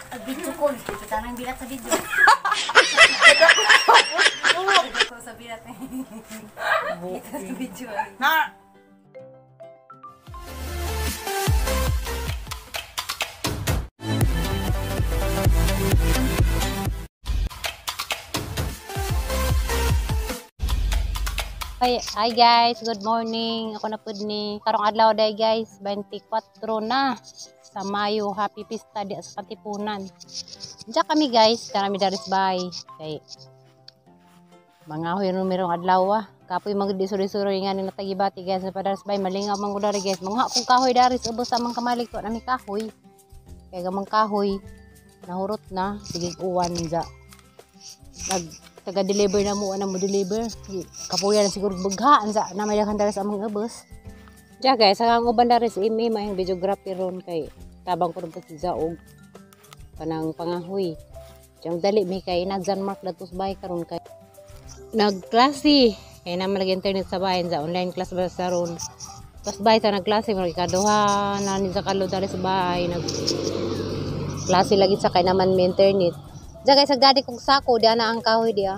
Video ko. Kita nang bilat sa video. Video ko sa bilat. Kita sa video. Na! Hi, hi guys, good morning. Ako na pud ni karong adlaw day guys, 24 na sa Mayo, happy pista di sa Katipunan. Diya kami guys, karami daris bay. Kay mga huy numerong adlaw ah. Kapoy mga disuri-suri nga ni natagibati guys sa padaris bay, malingaw man ko dari guys. Mga akong kahoy daris ubos sa mga kamalig ko nami kahoy. Kay gamang kahoy nahurot na sige uwan ja. Nag taga-deliver na mo, ana mo deliver. Kapuya na siguro bugha, ansa na may daghan daris among ubos. Diya guys, ang uban daris imi may videography ron kay tabang ko ron po si Zaog kanang pangahoy. Diyang dali mi kay na John Mark datos bay karon kay nagklase kay naman lagi internet sa bahay sa online class ba sa ron. Tapos bay sa nagklase mo ikaduha na ni sa kalo daris sa bahay nag klase lagi sa kay naman may internet. Diya guys, agdadi kong sako, diya na ang kahoy diya.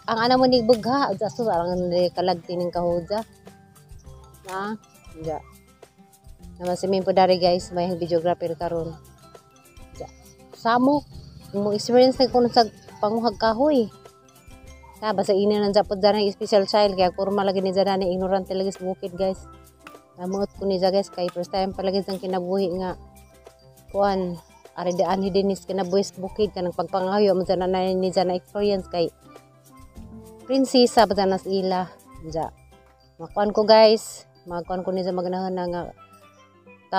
Ang ana mo ni bugha, diya so ang kalagti ng kahoy diya. Na, diya. Naman si Mimpo dari guys, may videographer karon. Diya. Samo, mo experience na kuno sa panguhag kahoy. Ta basta ina nang japod dyan ang special child kaya kurma lagi ni dyan ni ignorante lagi sa bukid guys. Namuot ko ni guys kay first time pa lagi sang kinabuhi nga kuan. Ari daan hi dinis kinabuhi sa bukid kanang pagpangayo mo dyan na ni dyan na experience kay prinsesa ba dyan nas ila. Diya. Makuan ko guys, makuan ko ni dyan magnahon na nga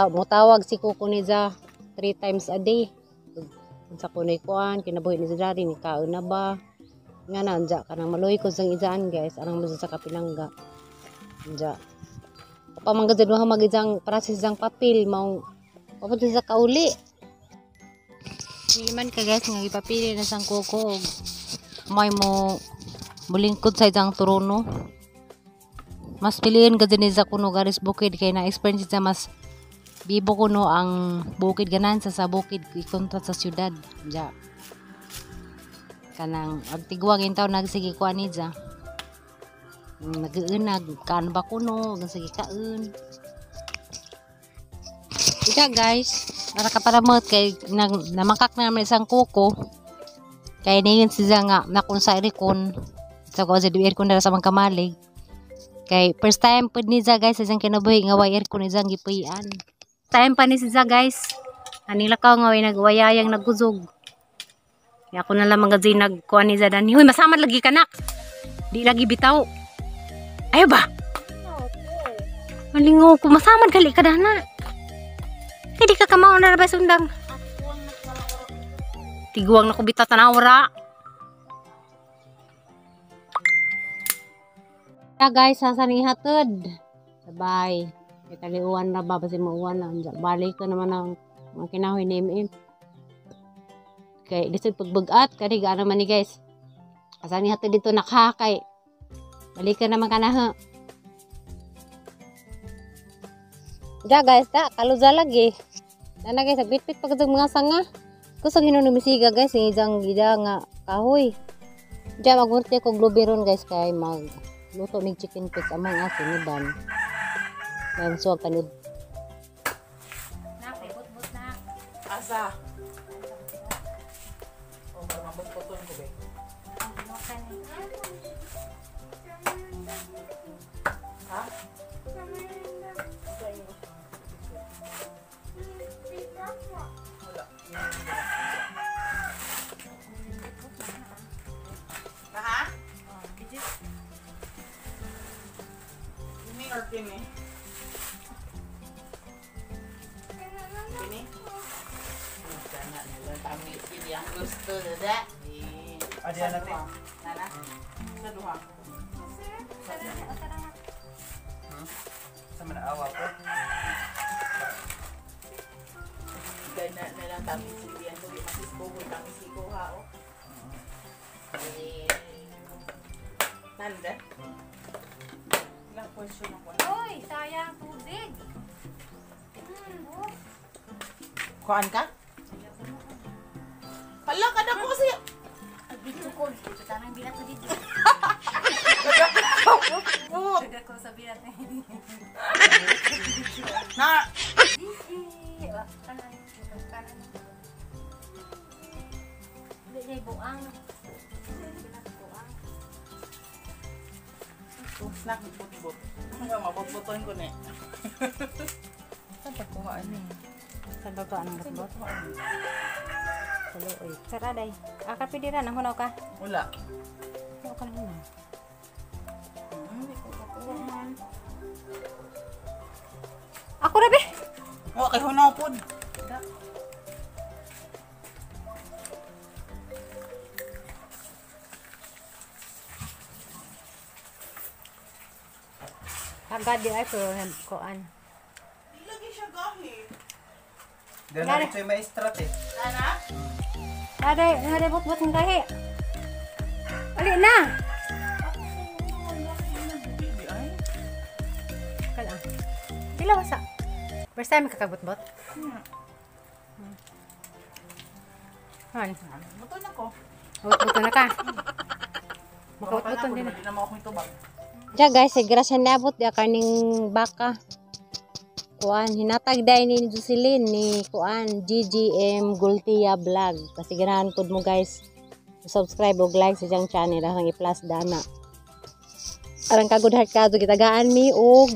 mutawag si kuko ni dyan 3 times a day. Unsa ko ni kuan kinabuhi ni dyan ni kaon na ba? Nga na diya kanang maluoy ko sang ijaan guys, anang mo sa kapinangga. Diya. Pamangga dyan mo magijang process jang papel maong papunta sa kauli. Iman ka guys nga gipapili na sang kuko may mo mulingkod sa isang trono. Mas piliin ka din sa kuno garis bukid kay na experience sa mas bibo kuno ang bukid ganan sa bukid ikontra sa syudad. Diya. Kanang agtigwang intaw nagsige kuan ni dya. Nag-uunag kaan ba kuno nagsige kaon. Ika guys, para ka paramot kay namakak na naman isang kuko. Kay ningon siya nga nakun sa aircon. Sa ko sa aircon dara sa mga kamalig. Kay first time pud ni siya guys sa kinabuhi nga way aircon isang gipuy-an. Time pa ni siya guys. Anila ka nga way nagwayayang naguzog. Kaya ako na lang mga zinag kuan ni siya dani. Hoy masamad lagi kanak. Di lagi bitaw. Ayo ba? Malingaw ko masamad gali ka dana. Hindi ka kamao na ba sundang? Tiguang na kubita tanawra. Ya guys, sasaning hatod. Sabay. Kay taliuan na ba basi mauwan na. Balik ko naman ang mga kinahoy ni MM. Kay lisod pagbugat kani gaano man ni guys. Asaning hatod dito nakakay. Balik ka naman kana ha. Ja guys, ta kaluza lagi. Nana guys, nagbitbit pa kadtong mga sanga. Kusog hinunumisiga guys, yung isang gida nga kahoy. Ja magmurti ko gluberon guys kay mag luto mig chicken feet among aso ni Ban. May suwag kanud. Na, kay but-but na. Asa? O, mabot-boton ko be. Ha? Ha? Kini or kini? Kini? Sana nila kami kini ang gusto dada. Adi na natin. Nana? Sa duha. Sa manaawa ko. Gana na lang kami sili ang tuwi masisbugoy kami si kuha oh. Eh, Nanda? Na question ako. Uy, sayang tubig. Kuan ka? Ala kada ko siya. Video ko. Tanang bilat sa video. Bot. Ko sa bilat. Na. Dili buang. Snack bot-bot. Ang mabot-boton ko ni. Saan pagkuhaan ni? Sa baba ang bot. Tuloy. Sara day. Aka pwede ra nang hunaw ka. Wala. Hunaw ka lang na. Hindi ko kakuha man. Ako ra be. Wa kay hunaw pod. Agad di ay pero kuan. Di lagi siya gahi. Diyan na ito yung maestrat eh. Nana? Aday, aday bot-bot ng gahi. Ali na. Di ay. Kala. Pila wasa. First time kakabot-bot. Han. Buto na ko. Bot-bot na ka. Makabot-boton din. Di na mo akong tubag. Ja guys, sa grasya niabot di kaning baka. Kuan hinatag day ni Jocelyn ni kuan GGM Gultia Vlog. Kasi ganahan pud mo guys. Subscribe og like sa iyang channel ang i-plus dana. Aron ka good heart kadto gitagaan mi og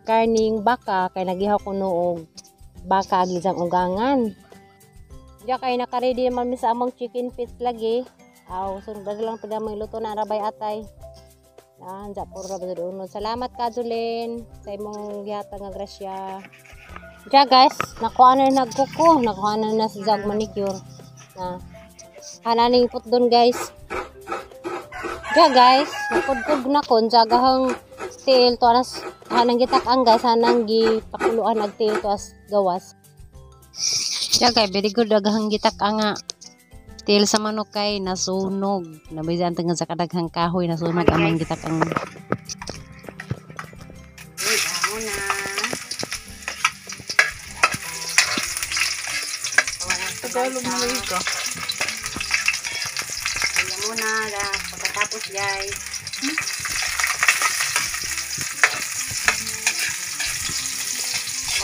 karning baka kay nagihaw kuno og baka ag isang ugangan. Diya kay naka-ready naman mi sa among chicken feet lagi. Aw, sunod lang pud may luto na rabay atay. Yan, dya puro ra ba unod. Salamat ka, Julin, sa imong gihatag nga grasya. Diya guys, nakuha na nagkuko. Nakuha na na si Zag manicure. Na. Hananing put doon guys. Diya guys, nakudkod na kon. Jagahang tiil to anas. Hanang gitak ang guys, hanang gipakuluan ag tiil to as gawas. Diya guys, very good agahang gitak ang nga. Tiil sa manok kay nasunog. Nabizan tangan sa kadaghang kahoy nasunog amang gitak ang. Uy, amo na. Tagalog na lagi ka. Kaya muna, pagkatapos guys.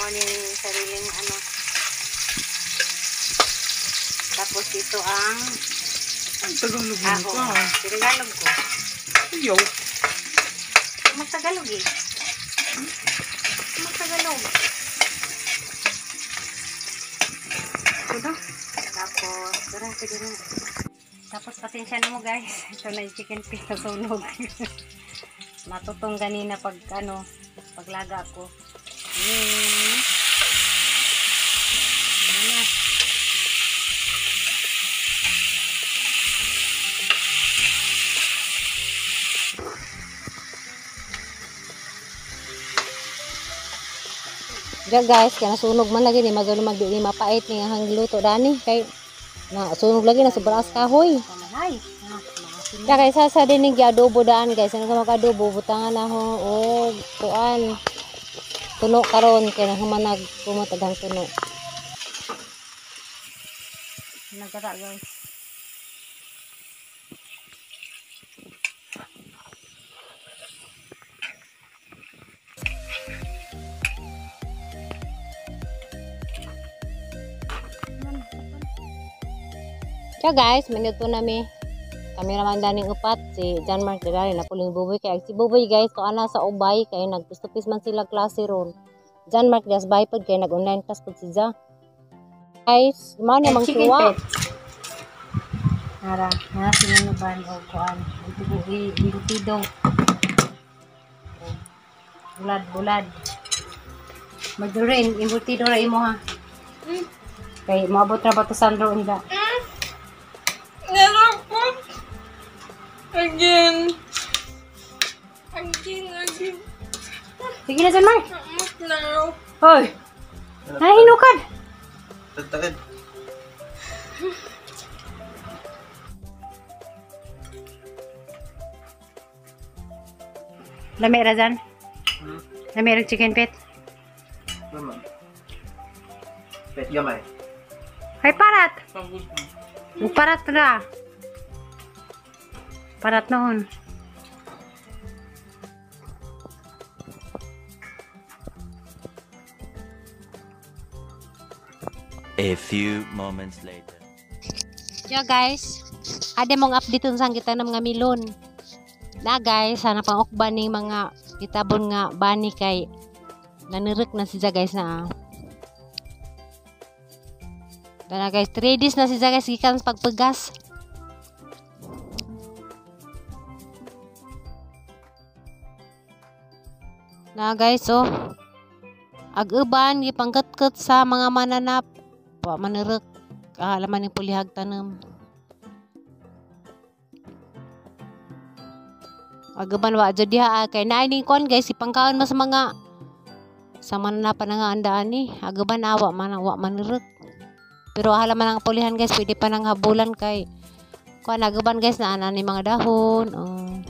Morning sariling ano. Tapos ito ang Ang Tagalog mo ako. ka. Tagalog ko. Ayaw. Mas Tagalog eh. Mas Tagalog. Ito. Tapos, tara, pwede na. Tapos, pasensya na mo guys. Ito na yung chicken feet na sunog. Natutong kanina pag ano, paglaga ko. Ano na. Diya guys, kaya nasunog man lagi ni magulo magdi ni mapait ni ang luto dani kay nasunog lagi na sobrang kahoy. Diya kay sa din ni adobo daan guys, ano ka mag-adobo butangan na ho og kuan. Tuno karon kay nahumanag kumatagang tuno. Nagkata guys. Siya guys, minuto na mi. Cameraman daning upat si John Mark Dagari na puling buboy kay si Buboy guys to ana sa ubay kay nagpistupis man sila klase ron. John Mark das bay pod kay nag online class pod si Ja. Guys, mao ni mang tuwa. Ara, na sinunuban og kuan, embutido. Bulad bulad. Madurin, embutido ra imo ha. Kay moabot ra ba to Sandro unja? Again. Again, again. Sige na John Mark. Now. Hoy. Nahinukad. Tagtagad. Lami ra Jan. Lami ra chicken pit. Naman. Pet gamay. Hay parat. Pagod mo. Parat ra. Parat noon. A few moments later. Yo guys, ade mong update unsa kita ng mga milon. Na guys, sana pang ukban ning mga kitabon nga bani kay nanirek na siya guys na. Dana guys, 3 days na siya guys gikan sa pagpegas. Na guys, oh. Ag-uban gipangkatkat sa mga mananap, wa manirek. Laman ni pulihag tanom. Agaban wa jud diha kay naay ning kuan guys, ipangkaon mo sa mga sa mananapan nga andaan ni. Agaban awa man wa manirek. Pero ahala man ang pulihan guys, pwede pa nang habulan kay kuan agaban guys na ana ni mga dahon. Oh.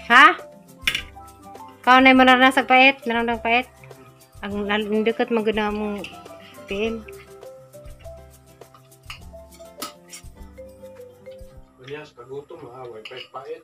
Ha? Kau na manarnas ag pait, meron ng pait. Ang nindukot man gud na mong tiil. Yes, kagutom ha, way pait pait.